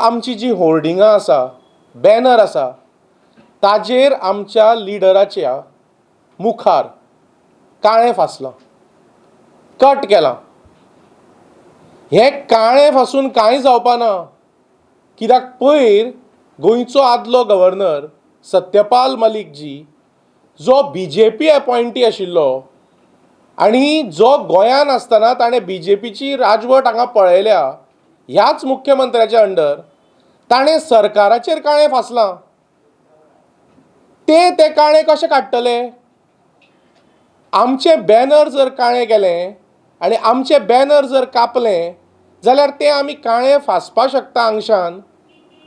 आमची जी होर्डिंगां आसा, बॅनर आसा, ताजेर आमच्या लिडराच्या मुखार काळें फासलां, कट केलां. हें काळें फासून कांय जावपा ना, कित्याक पयर गोंयचो आदलो गव्हर्नर सत्यपाल मलीक जी, जो बीजेपी अपॉयंटी आशिल्लो आनी जो गोंयान आसतना ताणें बीजेपीची राजवट हांगा पळयल्या ह्याच मुख्यमंत्र्याच्या अंडर, ताणें सरकाराचेर काळें फासलां. ते ते काळें कशें काडटले? आमचें बॅनर जर काळें केलें आनी आमचें बॅनर जर कापलें जाल्यार तें आमी काळें फासपा शकता आंगशान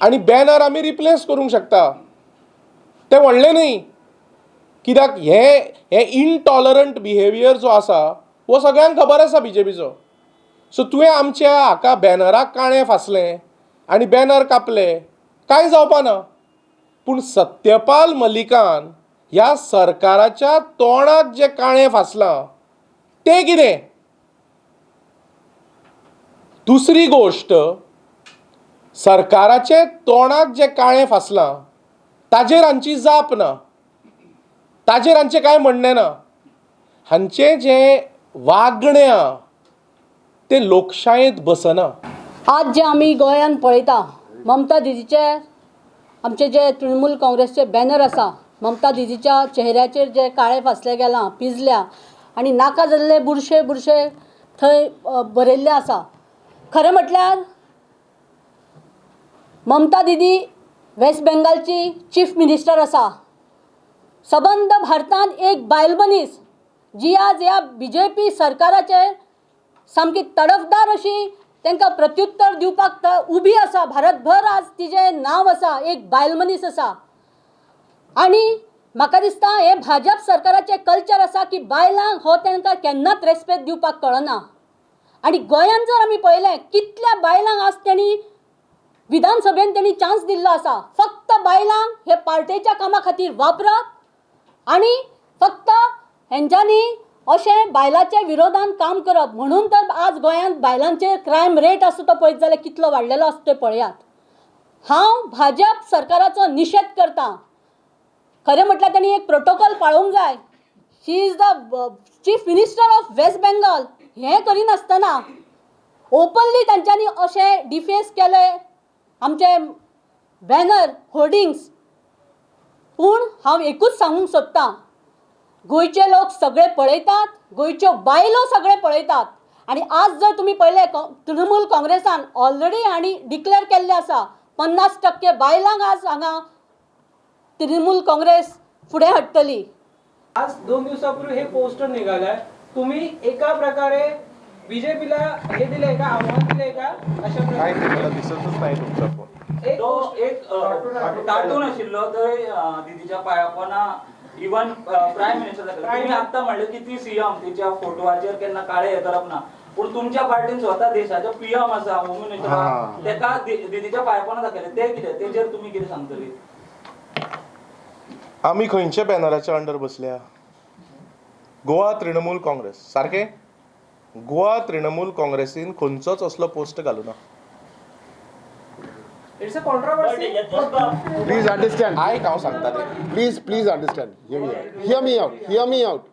आनी बॅनर आमी रिप्लेस करूंक शकता. तें व्हडलें न्ही, कित्याक हें हें इनटॉलरंट बिहेवियर जो आसा हो सगळ्यांक खबर आसा बीजेपीचो. सो तुवें आमच्या हाका बॅनराक काळें फासलें आनी बॅनर कापले, कांय जावपा ना. पूण सत्यपाल मलिकान ह्या सरकाराच्या तोंडाक जें काळें फासलां तें कितें? दुसरी गोश्ट, सरकाराचे तोंडाक जें काळें फासलां ताजेर हांची जाप ना, ताजेर हांचें कांय म्हणणें ना. हांचें जें वागणें आहा तें लोकशायेंत बसना. आज जे आमी गोंयान पळयता, ममता दिदीचे आमचे जे तृणमूल काँग्रेसचे बॅनर आसा, ममता दिदीच्या चेहऱ्याचेर जे काळे फासले गेलां, पिजल्या आनी नाका जाल्ले बुरशे बुरशे थंय बरयल्ले आसा. खरें म्हटल्यार ममता दिदी वेस्ट बेंगालची चीफ मिनिस्टर आसा. सबंद भारतांत एक बायल मनीस जी आज ह्या बीजेपी सरकाराचेर सामकी तडफदार अशी तांकां प्रत्युत्तर दिवपाक उबी आसा. भारतभर आज तिजें नांव आसा, एक बायल मनीस आसा. आनी म्हाका दिसता हें भाजप सरकाराचें कल्चर आसा की बायलांक हो तांकां केन्नाच रेस्पेद दिवपाक कळना. आनी गोंयांत जर आमी पळयलें, कितल्या बायलांक आज तेणी विधानसभेन तेणी चान्स दिल्लो आसा. फक्त बायलांक हे पार्टेच्या कामा खातीर वापरप आनी फक्त हेंच्यांनी अशें बायलांच्या विरोधान काम करप. म्हणून तर आज गोंयांत बायलांचेर क्रायम रेट आसा तो पळयत जाल्यार कितलो वाडलेलो आसा तें पळयात. हांव भाजप सरकाराचो निशेध करता. खरें म्हटल्यार तेणी एक प्रोटोकॉल पाळोवंक जाय. She is the chief minister of West Bengal. हें करिनासतना ओपनली तांच्यांनी अशें डिफेस केले आमचे बॅनर होर्डिंग्स. पूण हांव एकूच सांगूंक सोदतां, गोंयचे लोक सगळे पळयतात, गोंयच्यो बायलो सगळे पळयतात. आनी आज जर तुमी पळयलें, तृणमूल काँग्रेसान ऑलरेडी हांणी डिक्लेर केल्लें आसा, 50% बायलांक आज हांगा तृणमूल काँग्रेस फुडें हाडटली. आज 2 दिवसापूर्वी हे पोस्टर निघालंय. तुम्ही एका प्रकारे बीजेपीला हे दिलंय का, आव्हान दिलंय का अशा काय प्रकारे? ते मला दिसतच नाही तुमचा फोन. एक तो एक कार्टून आशिल्लो थंय दिदीच्या पांया इवन प्रायम मिनिस्टर दाखयलो. तुम्ही आता म्हणले की ती सीएम, तिच्या फोटवाचेर केन्ना काळे हे करप ना, पूण तुमच्या पार्टीन स्वता देशाचो पीएम आसा, होम मिनिस्टर, तेका दिदीच्या पांयापोना दाखयले, ते कितें, तेजेर तुमी कितें सांगतली? आमी खंयच्या बॅनराच्या अंडर बसल्या? गोवा तृणमूल काँग्रेस. सारकें, गोवा तृणमूल काँग्रेसीन खंयचोच असलो post घालूना. It's a controversy. Please understand. आयक, हांव सांगता तें. Please, please understand. Hear me out. Hear me out. Hear me out.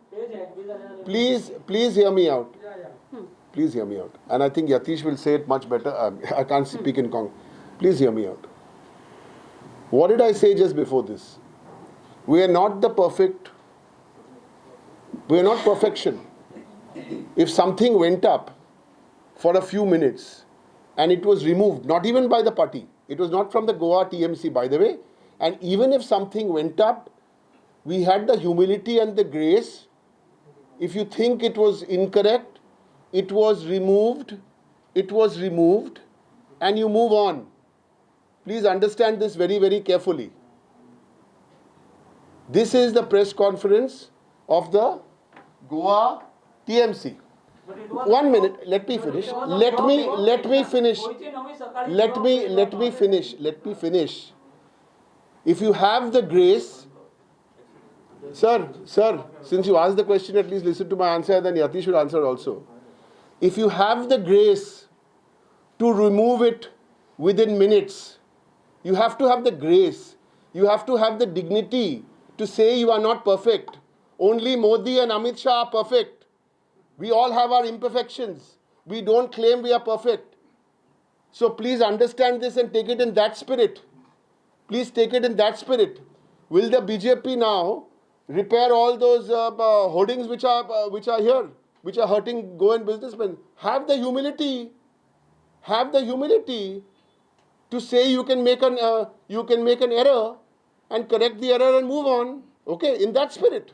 Please, please hear me out. Please hear me out. And I think Yatish will say it much better. I can't speak in Kong. Please hear me out. What did I say just before this? We are not the perfect, we are not perfection. If something went up for a few minutes and it was removed, not even by the party, it was not from the Goa TMC, by the way, and even if something went up, we had the humility and the grace. If you think it was incorrect, it was removed, it was removed, and you move on. Please understand this very, very carefully. This is the press conference of the Goa TMC. One minute, let me finish. Let me finish. Let me finish. Let me finish. If you have the grace, sir, sir, since you asked the question, at least listen to my answer, and then Yati should answer also. If you have the grace to remove it within minutes. You have to have the grace. You have to have the dignity to say you are not perfect. Only Modi and Amit Shah are perfect. We all have our imperfections. We don't claim we are perfect. So please understand this and take it in that spirit. Please take it in that spirit. Will the BJP now repair all those hoardings which are here, which are hurting Goan businessmen? Have the humility. Have the humility to say you can make an error and correct the error and move on. Okay, in that spirit.